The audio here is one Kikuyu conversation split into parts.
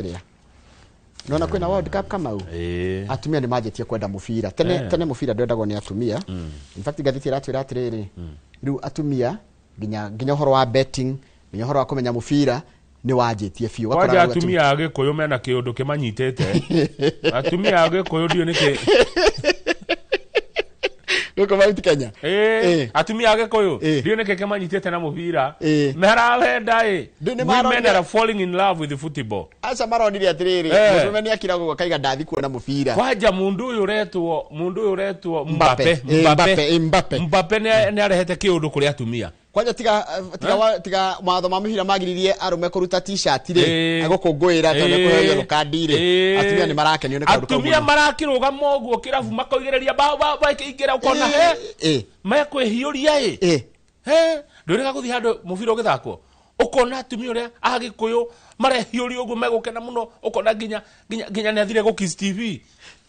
Ĩrĩa nona kwĩna World Cup, Kamau. Ĩĩ. Atumia nĩ manjĩtie kwenda mũbira tene. Tene mũbira ndwendagwo nĩ atumia. In fact, ngathĩti ĩratwĩra atĩrĩrĩ, rĩu atumia nginya ũhoro wa betting, nginya ũhoro wa kũmenya mũbira nĩ wanjĩtie biũ. Ũgakora Kwanja rĩu atumia a Gĩkũyũ mena kĩũndũ kĩmanyitĩte. Atumia a Gĩkũyũ ndiũ nĩkĩ. Gũkũ Mount Kenya. Ĩĩ, atumia a Gĩkũyũ ndiũ nĩkĩ kĩmanyitĩte na mũbira. Marawenda ĩ. Ndũ nĩ Women are falling in love with football. Aca, maronire atĩrĩrĩ, mũndũrũme nĩ akira ũguo akaiga ndathi kuona mũbira. Kwanja mũndũ ũyũ ũretwo Mbappe. Mbappe. Mbappe, Mbappe. Mbappe nĩ arehete kĩũndũ kũrĩ atumia. Kwanja tiga mawatho ma mũbira magiririe arũme kũruta T-shirt rĩ, agũkũngũĩra tondũ nĩ kũheo yellow card rĩ, atumia nĩ marakenio nĩ kaũndũ kau Atumia mũno. marakĩrũgama ũguo kĩrabu makoigĩrĩria bao bao makĩingĩra, ũkona he mekwĩhiũria ĩ. He ndũrĩga gũthiĩ handũ mũbira ũgĩthakwo, ũkona atumia ũrĩa Agĩkũyũ marehiũria ũguo, megũkena mũno, ũkona nginya nĩ athire gũ kiss TV.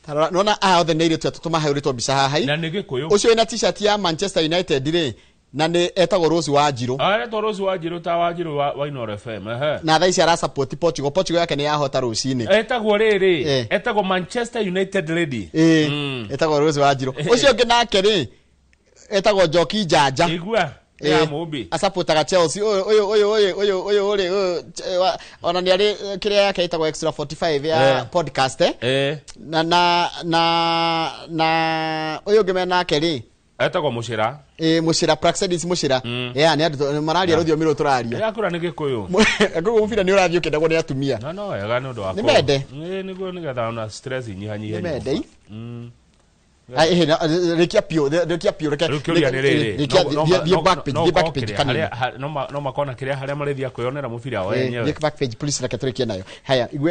Ta rora, nona aya othe nĩ airĩtu atatũ mahũrĩtwo mbica haha. Na nĩ Gĩkũyũ. Ũcio wĩna T-shirt ya Manchester United rĩ, na nĩ etagwo Rose Wanjirũ. Aretwo Rose Wanjirũ, ta Wanjirũ wa Inoro FM, ehe. Na thaa ici arasupport Portugal. Portugal yake nĩ yahota rũcinĩ. Etagwo rĩrĩ, etagwo Manchester United lady. Ĩĩ, etagwo Rose Wanjirũ. Ũcio ũngĩ nake rĩ, etagwo Njoki Njanja. Igua nĩ ya Mũmbi. Asupportaga Chelsea. Ũyũ ũrĩ ũyũ, ona nĩ arĩ kĩrĩa yake ĩtagwo Extra 45 ya podcast, eh. Na ũyũ ũngĩ menake rĩ, Etagwo Mũcĩra. Ĩ, Mũcĩra, Praxedis Mũcĩra. Yeah, nĩ andũ mararia rũthiomi rũrũ tũraria. Yakũra nĩ Gĩkũyũ. Koguo mũbira nĩ ũrathiĩ ũkĩendagwo nĩ atumia. Na no wega nĩ ũndũ wa Nĩ mende. Ĩ, nĩguo nĩgetha ona stress inyihanyihe Nĩ mende. nyũmba. Rĩkia piũ, rĩkia piũ, reke Rĩu kĩũria nĩ rĩrĩ, rĩkia, thiĩ back page, thiĩ back no page kĩrĩa, kanini. No makona kĩrĩa harĩa marĩthiĩ kwĩyonera mũbira o enyewe. Thiĩ back page, please, reke tũrĩkie nayo. Haya, igue.